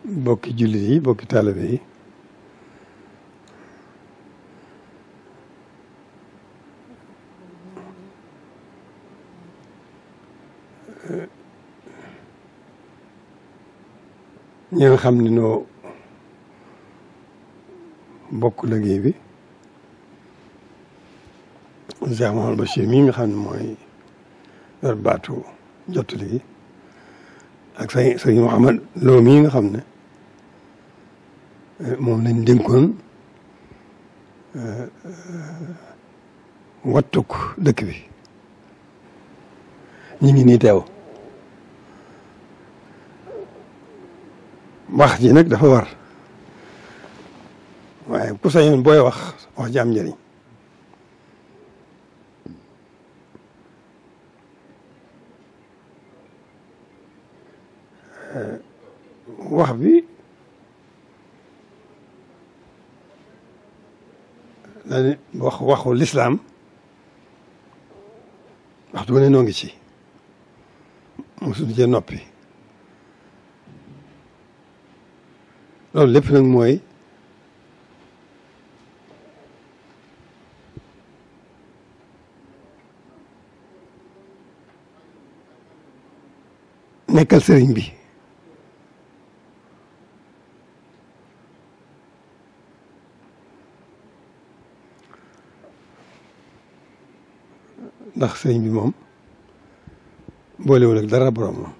bokki jullit yi bokki taalibe yi ñi nga xam ne noo bokk liggéey bi Cheikh Mouhamadou Bachir mii nga xam ne mooy yor baatu jottali gi ak sëñ Mouhamad Lo mii nga xam ne moom lañ dénkoon wattuk dëkk bi ñu ngi nii teew wax ji nag dafa war waaye ku sañoon booy wax ji am njëriñ wax bi dañu waxu lislaam waxtu wu ne noo ngi ci mosuñu cee noppi loolu lépp nag mooy nekkal sëriñ bi ndax sëriñ bi moom boolewul ak dara borom moom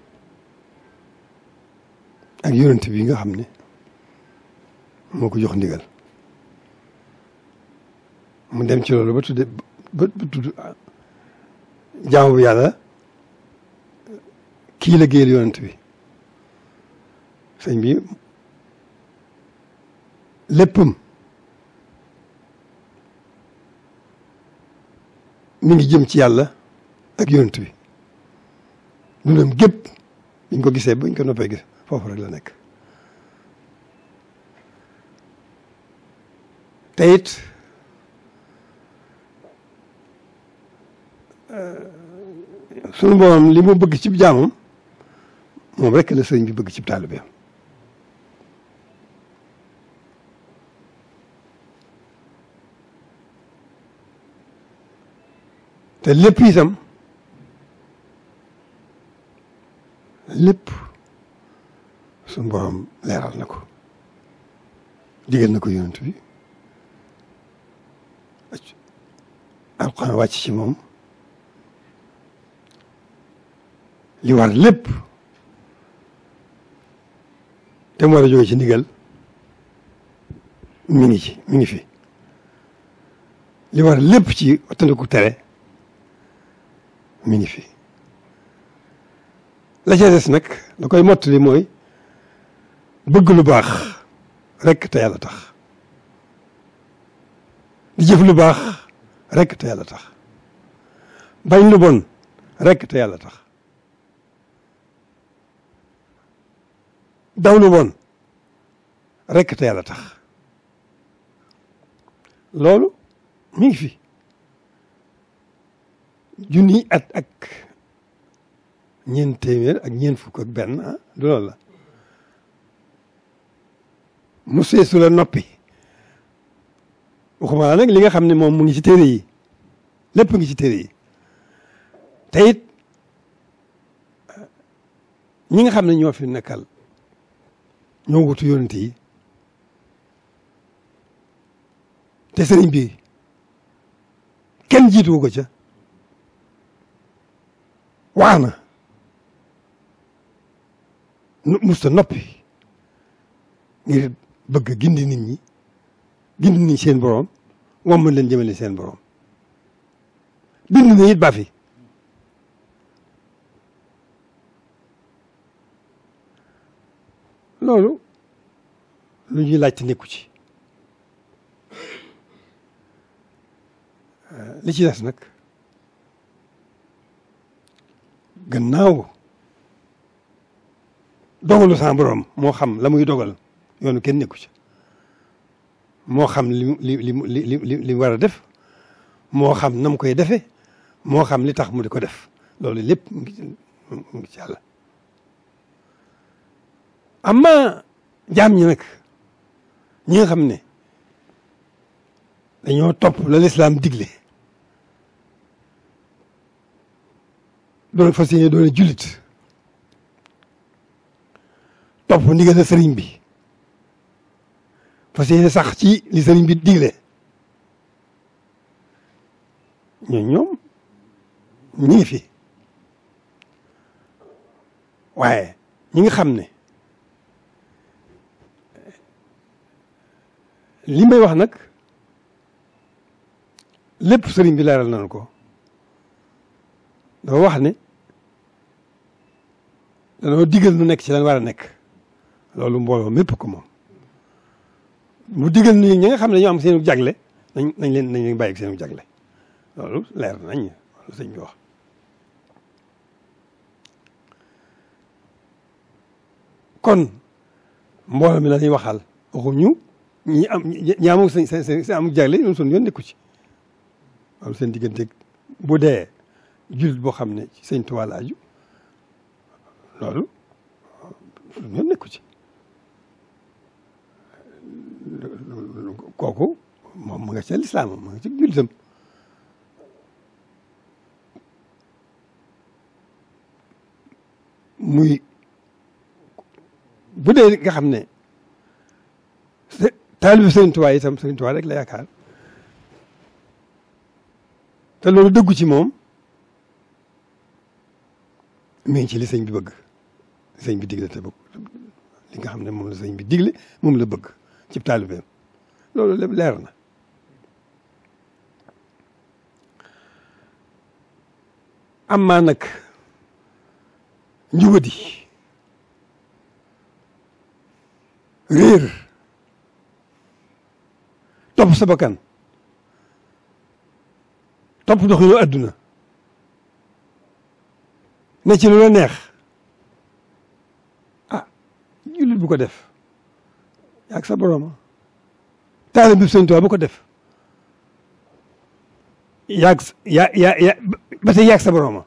ak yonent bi nga xam ne moo ko jox ndigal mu dem ci loolu ba tudd jaamu bi yàlla kii la géeyal yonent bi sëñ bi léppam mi ngi jëm ci yàlla ak yonent bi dundam gépp biñ ko gisee bañ ko noppee gis foofu rek la nekk te it sunu borom li mu bëgg ci jaamam moom rek la sëriñ bi bëgg ci taalibeem te lépp itam lépp sunu borom leeral na ko digal na ko yonent bi alxuraan wàcc ci moom li war lépp te mu war a jóge ci ndigal mi ngi fi li war lépp ci wattandiku tere mi ngi fi la ca des nag la koy mottali mooy bëgg lu baax rek te yàlla tax di jëf lu baax rek te yàlla tax bañ lu bon rek te yàlla tax daw lu bon rek te yàlla tax loolu mi ngi fi junni at ak ñeent téeméer ak ñeent fukk ak benn du loolu la mu seesu la noppi waxuma nag li nga xam ne moom mu ngi ci téere yi lépp ngi ci téere yi te it ñi nga xam ne ñoo fi nekkal ñoo wutu yonent yi te sëriñ bi kenn jiituwu ko ca wax na musta noppi ngir bëgg gindi nit ñi gindi nit seen borom wam leen jëmale seen borom bind na it ba fi loolu lu ñuy laajte nekku ci li ci des nag gannaaw dogalu sa borom moo xam la muy dogal yoonu kenn nekku ci moo xam li war a def moo xam nam koy defe moo xam li tax mu di ko def loolu lépp mu ngi ci yàlla amma jaam ñi nag ñi nga xam ne dañoo topp la lislaam digle doon fas yéene doon jullit topp ndigal la sëriñ bi fas yéene sax ci li sëriñ bi digle ñoom ñi ngi fi waaye ñi nga xam ne li may wax nag lépp sëriñ bi leeral nañu ko dafa wax ne danoo digal nu nekk ci lan war a nekk loolu mbooloo mépp ko moom mu digal nu ñi nga xam ne dañoo am seenu jagle nañ leen bàyyi seenu jagle loolu leer nañ loolu sëñ bi wax kon mbooloo mi la ñuy waxal waxuñu ñi amul seen amul jagle ñun suñu yoon nekku ci loolu seen digganteeg bu dee jullit boo xam ne ci sëñ Tuubaa la aju loolu suñu yoon nekku ci kooku moom mu nga ca lislaam mu nga ci jullitam muy bu dee nga xam ne taalibu Sëriñ Tuubaa itam Sëriñ Tuubaa rek la yaakaar te loolu dëggu ci moom mi ngi ci li sëñ bi bëgg sëñ bi digle te bëgg li nga xam ne moom la sëñ bi digle moom la bëgg ci taalibeem loolu lépp leer na amaa nag njubadi réer topp sa bakkan topp doxinu adduna ne ci lu la neex ah jullit bu ko def yaag sa borooma taalibe bi Sëñ Tuubaa bu ko def yaag ba tey yaag sa borooma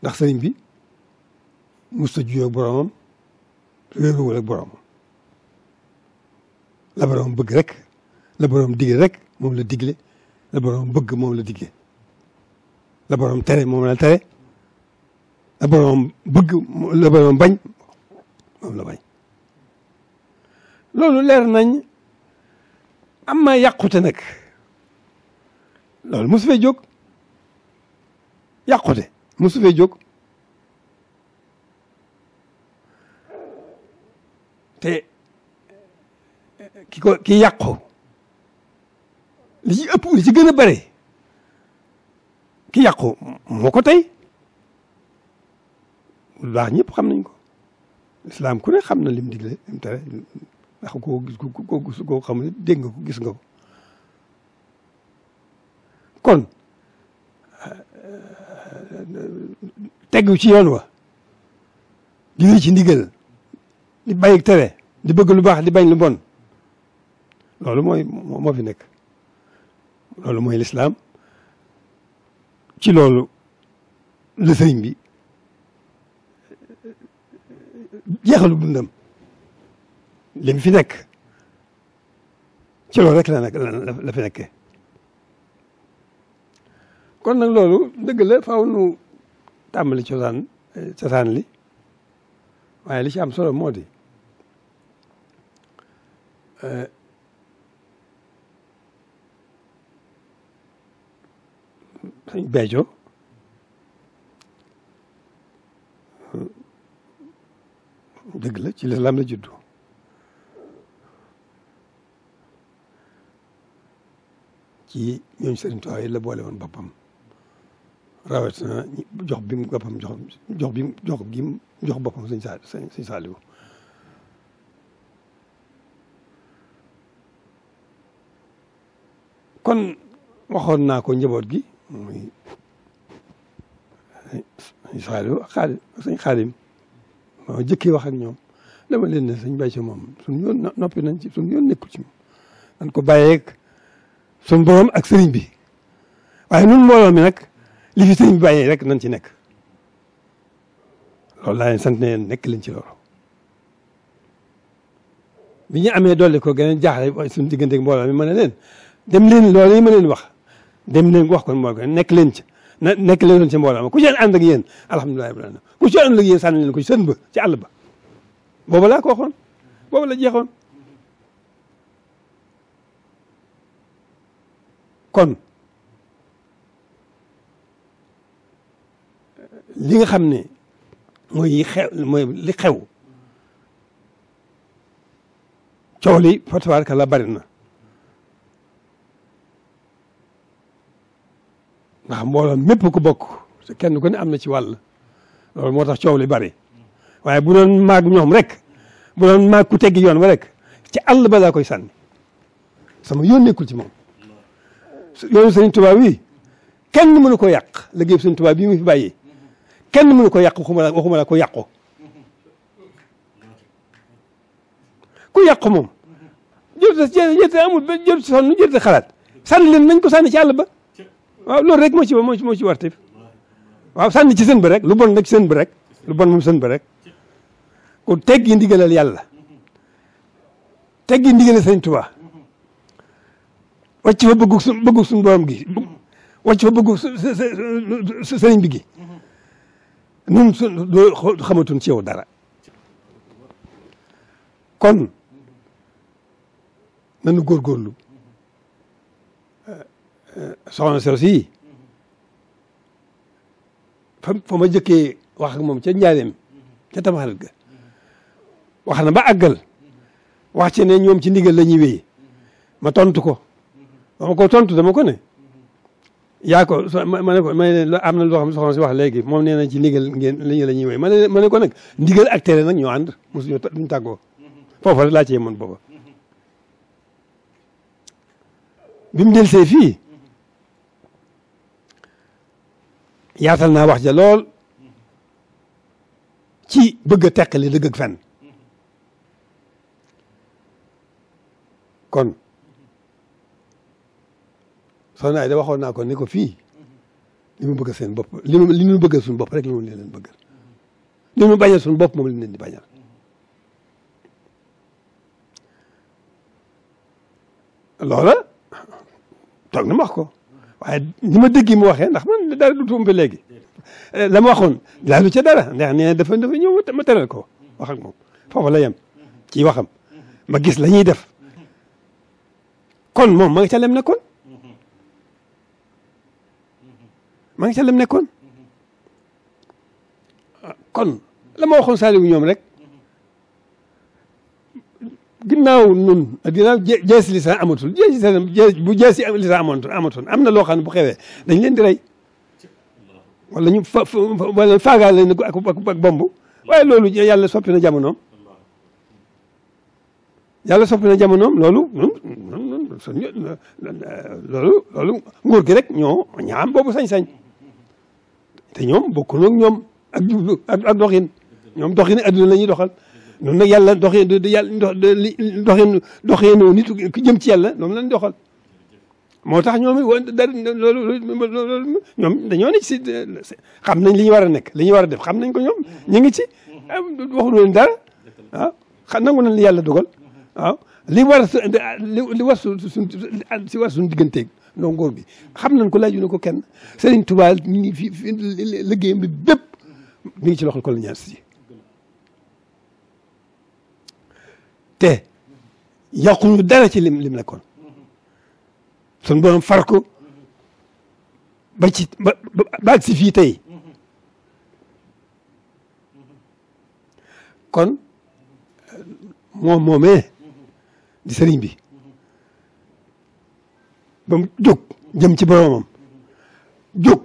ndax sëriñ bi musta juyoo ak boroomam réeruwul ak boroomam la boroom bëgg rek la boroom digle rek moom la digle la boroom bëgg moom la digle la boroom tere moom la tere la boroom bëgg la boroom bañ moom la bañ loolu leer nañ am ma yàqute nag loolu mosu fee jóg yàqute mosu fee jóg te ki yàqu li ci ëpp li ci gën a bare ki yàqu moo ko tey lu baax ñëpp xam nañ ko lislaam ku ne xam na lim digle lim tere ndax koo xam ne dégg nga ko gis nga ko kon tegu ci yoon wa di wéy ci ndigal di bàyyi tere di bëgg lu baax di bañ lu bon loolu moo fi nekk loolu mooy lislaam ci loolu la sëriñ bi jeexalu dundam li fi nekk ci loolu rek la fi nekkee kon nag loolu dëgg la faaw nu tàmbali cosaan li waaye li ci am solo moo di sëñ Béthio dëgg la ci lislaam la juddu ci ñooñu Sëriñ Tuubaa yi la boole woon boppam rawatina jox bi mu boppam jox boppam sëñ Saaliwu kon waxoon naa ko njaboot gi muy sëñ Saaliwu ak sëñ Xaadim moo jëkkee wax ak ñoom dama leen ne sëñ Béthio moom suñu yoon noppi nañ ci suñu yoon nekkul ci moom dañ ko bàyyeeg suñu borom ak sëriñ bi waaye nun mbooloo mi nag li fi sëriñ bi bàyyee rek nañ ci nekk loolu laa leen sant ne leen nekk leen ci loolu bi ñu amee dolli ko gën a jaaxle suñu diggante ak mbooloo mi ma ne leen dem leen loolu yi ma leen wax dem leen wax ko mbooloo nekk leen ci nekk leen ci mbooloo ma ku ci ànd ak yéen alhamdulilah rabbil alamin ku ci ànd ak yéen sànni leen ko ci sën ba ci àll ba boobu laa ko waxoon boobu la jeexoon kon li nga xam ne mooy li xew coow li fa tabaaraka la bari na ndax mbooloo mépp ko bokk kenn ku ne am na ci wàll loolu moo tax coow li bari waaye bu doon maag ñoom rek bu doon maag ku teggi yoon wa rek ci àll ba laa koy sànni sama yoon nekkul ci moom yoonu Sëriñ Tuubaa wi kenn mënu ko yàq liggéey Sëriñ Tuubaa bii mu fi bàyyi kenn mënu ko yàq waxuma la ko yàqu ku yàqu moom jërte amul jërte sonn jërte xalaat sànni leen nañ ko sànni ci àll ba waaw loolu rek moo ci warte waaw sànni ci sën ba rek lu bon nag ci sën ba rek lu bon moom sën ba rek ku teggi ndigalal yàlla teggi ndigalal Sëriñ Tuubaa wàcc fa bëggu suñu borom gi wàcc fa bëggu sëriñ bi gi nun xamatuñ ci yow dara kon nanu góorgóorlu soxna Soosi yi fa ma jëkkee wax ak moom ca njaareem ca Tamxarit ga wax na ba àggal wax ci ne ñoom ci ndigal la ñuy wéy ma tontu ko dama ko tontu dama ko ne yaa ko ma ne ko am na loo xam ne soxna si wax léegi moom nee na ci ndigal ngeen la ñuy wéy ma ne ko nag ndigal ak tere nag ñoo ànd mosuñu duñ tàggoo foofa rek laa ci yemoon booba bi mu delsee fii yaatal naa wax ja lool ci bëgg a teqali dëgg ak fen kon soxna Ayda waxoon naa ko ni ko fii li mu bëgg seen bopp li ñu bëggal suñu bopp rek li mu leen bëggal li mu bañal suñu bopp moom lañ leen di bañal loola toog na ma wax ko waaye ni ma dégg mu waxee ndax man dara du tuum ba léegi la ma waxoon laalu ca dara ndax nee na dafa ñëw ma teral ko wax ak moom foofu la yem ci waxam ma gis la ñuy def kon moom ma nga ca lem nekkoon ma nga ca lem nekkoon kon la ma waxoon Saliou ñoom rek ginnaaw nun ginnaaw jeesi lisan amatul bu jeesi lisan amatul am na loo xam ne bu xewee dañ leen di rey wala ñu wala faagaal leen ak bomb waaye loolu yàlla soppi na jamonoom loolu loolu nguur gi rek ñoo am boobu sañ-sañ te ñoom bokkuñu ak ñoom ak doxin ñoom doxin adduna la ñuy doxal noonu nag yàlla doxinu nit ku jëm ci yàlla noonu lañ doxal moo tax ñoom ñoom dañoo ne ci xam nañ li ñu war a nekk li ñu war a def xam nañ ko ñoom ñu ngi ci waxuñu leen dara waaw nangu nañ li yàlla dogal waaw li war suñu digganteeg ndoo ngóor bi xam nañ ko laaju na ko kenn Serigne Touba mi ngi fi liggéeyam bi bépp mi ngi ci loxol colonialiste yi te yàquñu dara ci lim nekkoon sun borom far ko ba si fii tey kon moomee di sëriñ bi ba mu jóg jëm ci boromam jóg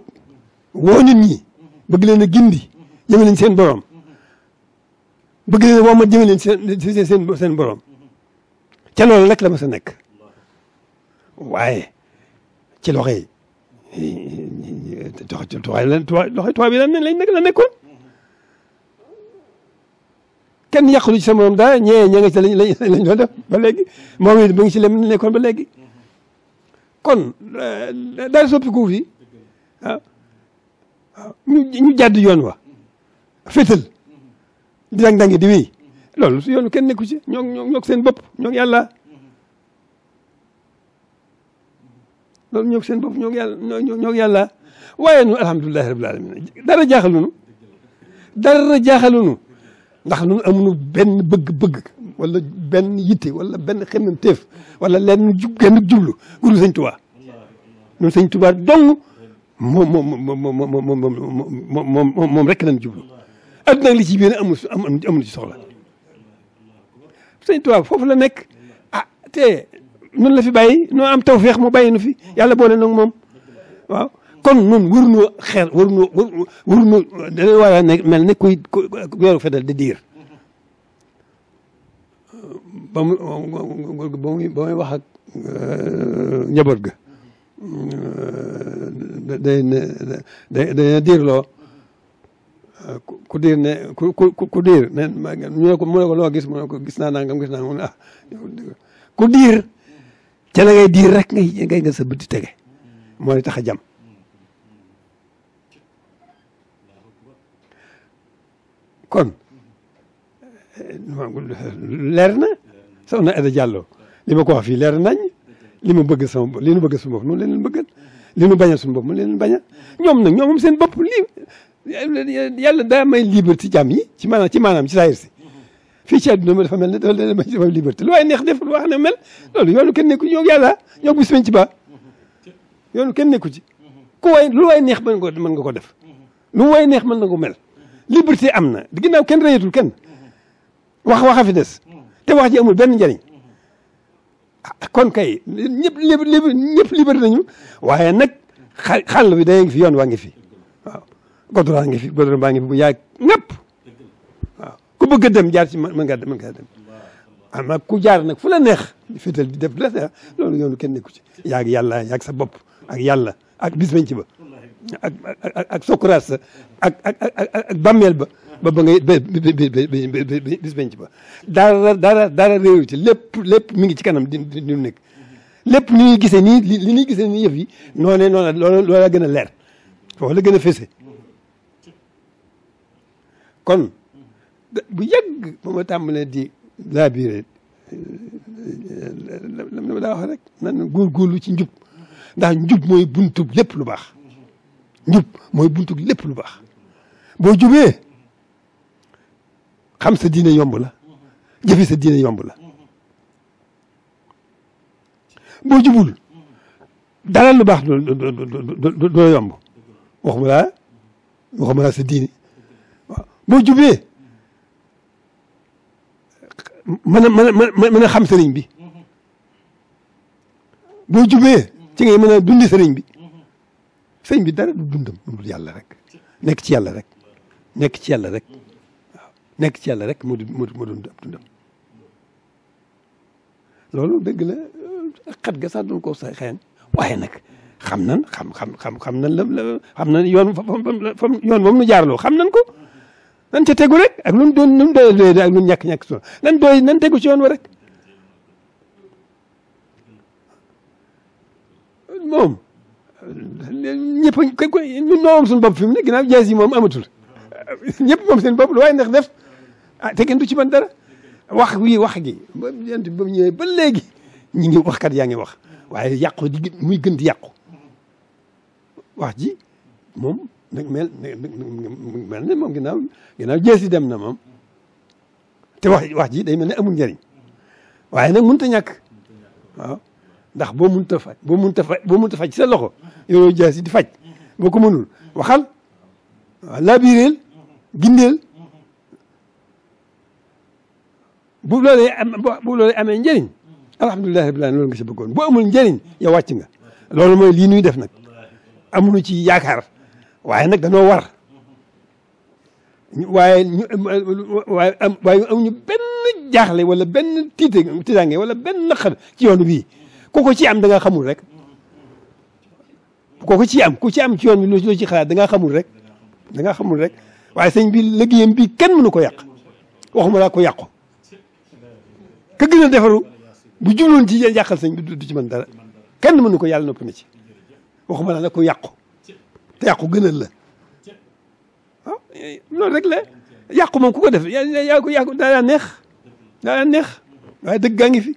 woo nit ñi bëgg leen a gindi jëme leen seen borom bëgg leen woo ma jëme leen seen borom ca loolu rek la ma sa nekk waaye ci loxo yi tubaab yi la nekkoon kenn yàqulu ci sa morom dara ñee nga ci lañ doon def ba léegi moom it ba ngi ci lem nekkoon ba léegi kon daal soppiku fi waaw ñu jàdd yoon wa féetal di dang-dangi di wéy loolu su yoonu kenn nekku ci ñoo seen bopp ñoo yàlla loolu ñoo seen bopp ñoo yàlla waaye nu alhamdulilahi rabbil alamin dara jaaxalunu ndax nun amuñu benn bëgg-bëgg wala benn yitte wala benn xemmem teef wala leen genn jublu guru sëñ Tuubaa ñun sëñ Tuubaa dong moom rek lañ jublu adduna li ci biir amul ci soxla sëñ Tuubaa foofu la nekk te nun la fi bàyyi noo am tawfeex mu bàyyi nu fi yàlla boole nag moom waaw kon nun waruñoo xeer waruñoo dañu war a nekk mel ne kuy yoru fetal di diir ba muy wax ak njaboot ga day diirloo ku diir ne ku diir ne mu ne ko loo gis mu ne ko gis naa nangam gis naa mu ne ku diir ca la ngay diir rek ngay nga sa bët di tege moo lay tax a jam kon leer na soxna Aida Diallo li ma ko wax fii leer nañ li ma bëgg sama li nu bëgg suñu bopp noonu leen bëggal li nu bañal suñu bopp mu leen bañal ñoom nag ñoom seen bopp lii yàlla daa may liberté jàmm yi ci maanaam ci saayir si fii ci àdduna dafa mel ne dafa may liberté lu waaye neex def lu wax ne mel loolu yoonu kenn nekku ñoo yàlla ñoo bis ci ba yoonu kenn nekku ci ku waay lu waay neex mën nga ko def lu waay neex mën na ko mel liberté am na ginnaaw kenn reyatul kenn waxa fi des te wax ji amul benn njëriñ kon kay ñëpp liberté nañu waaye nag xàll bi day ngi fi yoon waa ngi fi waaw goudron ngi fi goudron baa ngi fi bu yaay ñëpp waaw ku bëgg a dem jaar ci mën ngaa dem ama ku jaar nag fu la neex di féetal di def la neex loolu yoonu kenn nekku ci yaag yàlla yaag sa bopp ak yàlla ak bis bañ ci ba ak sokuraas sa ak bàmmeel ba ngay bis bañ ci ba dara réew ci lépp mi ngi ci kanam di nekk lépp ni ñuy gisee nii li ñuy gisee nii yëf yi noonu loola gën a leer foofu la gën a fese kon bu yàgg ba ma tàmbalee di laabiré la daa wax rek nan góorgóorlu ci njub ndax njub mooy buntu lépp lu baax njub mooy buntu lépp lu baax boo jubee xam sa diine yomb la jëfe sa diine yomb la boo jubul dara lu baax doo yomb waxuma laa sa diine waaw boo jubee mën a xam sëriñ bi boo jubee ci ngay mën a dundi sëriñ bi sëriñ bi dara du dundam dul yàlla rek nekk ci yàlla rek nekk ci yàlla rek waaw nekk ci yàlla rek moo dund ab dundam loolu dëgg la xat ga sax doon ko sa xëyan waaye nag xam nan xam nan yoon yoon moom nu jaarloo xam nan ko nan ca tegu rek ak nun doon nun doy ak nun ñàkk so nan tegu ci yoon wa rek moom ñëpp ñun noo am suñu bopp fi mu ne ginnaaw jaas yi moom amatul ñëpp moom seen bopp lu waaye ndax def te kenn du ci mën dara wax gi ba mu ñëwee ba léegi ñi ngi waxkat yaa ngi wax waaye yàqu di muy gën di yàqu wax ji moom nag mel ne moom ginnaaw jees yi dem na moom te wax ji day mel ne amul njëriñ waaye nag mënut a ñàkk waaw ndax boo mënut a faj sa loxo yoroo jees yi di faj boo ko mënul waxal waaw laabireel gindeel bu loolee amee njëriñ alhamdulilah rabbil alamin loolu nga si bëggoon bu amul njëriñ yow wàcc nga loolu mooy lii nuy def nag amuñu ci yaakaar waaye nag dañoo war waaye amuñu benn jaaxle wala benn tiitaange wala benn naqar ci yoon bii ku ko ci am da nga xamul rek ku ci am ci yoon bi loo ci xalaat da nga xamul rek waaye sëñ bi liggéeyam bi kenn mënu ko yàq waxuma laa ko yàqu ka gën a defaru bu jubloon ci yàqal sëñ bi du ci mën dara kenn mënu ko yàlla noppi na ci waxuma laa nag ko yàqu te yàqu gënal la waaw loolu rek la yàqu moom ku ko def yaa ko daa neex waaye dëgg gaa ngi fi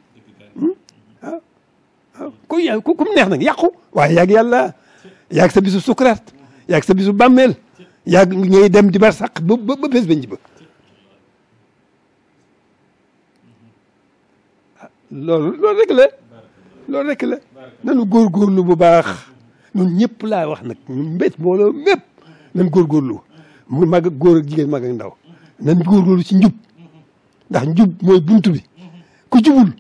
waaw ku mu neex nag yàqu waaye yaag yàlla yaag sa bisu sukuraat yaag sa bisu bàmmeel yaag ngay dem di bar sàq ba bés bañ ji ba loolu rek la nanu góorgóorlu bu baax ñun ñëpp laa wax nag ñun mbét mbooloo mépp nan góorgóorlu mu mag ak góor ak jigéen mag ak ndaw nan góorgóorlu ci njub ndax njub mooy buntu bi ku jubul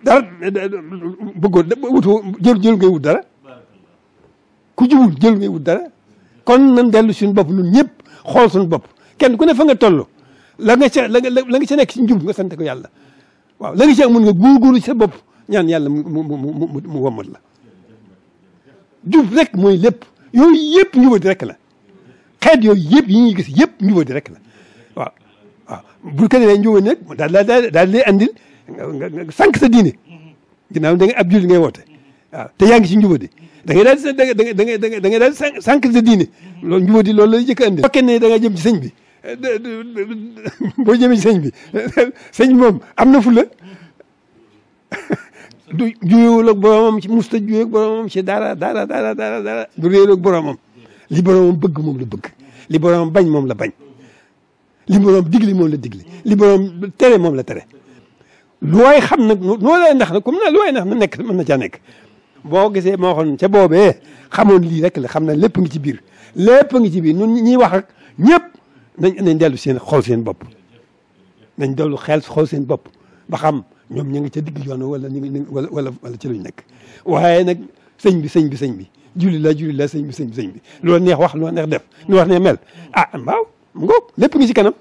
dara bëggoo wutoo jël ngay wut dara ku jubul jël ngay wut dara kon nan dellu suñu bopp ñun ñëpp xool suñu bopp kenn ku ne fa nga toll la nga ca nekk ci njub nga sant ko yàlla waaw la nga ci mun nga góorgóorlu ci sa bopp ñaan yàlla mu wommat la jub rek mooy lépp yooyu yëpp njubadi rek la xeet yooyu yëpp yi ñuy gis yëpp njubadi rek la waaw waaw bu ko defee njubadi nag daal lay andil nga sànq sa diine ginnaaw da nga ab julli ngay woote waaw te yaa ngi ci njubadi da ngay daal da ngay daal sànq sa diine loolu njubadi loolu lay jëkk andil fekkee ne da nga jëm ci sëñ bi boo jëmee ci sëñ bi moom am na fu la du juyewul ak boromam ci musta juyee ak boromam ci dara du réer ak boromam li boromam bëgg moom la bëgg li boromam bañ moom la bañ li boromam digli moom la digli li boromam tere moom la tere lu waay xam nag noo lay ndax nag comme na lu waay ndax na nekk mën na caa nekk boo gisee moo xoon ca boobee xamoon lii rek la xam na lépp ngi ci biir lépp ngi ci biir ñun ñiy wax ak ñëpp nañ dellu seen xool seen bopp nañ dellu xel xool seen bopp ba xam ñoom ñu ngi ca digg yoon wala ñu ngi wala ci luñ nekk waaye nag sëñ bi julli la sëñ bi lu neex wax lu neex def lu wax ne mel ah mbaaw mu ngoog lépp ngi ci kanam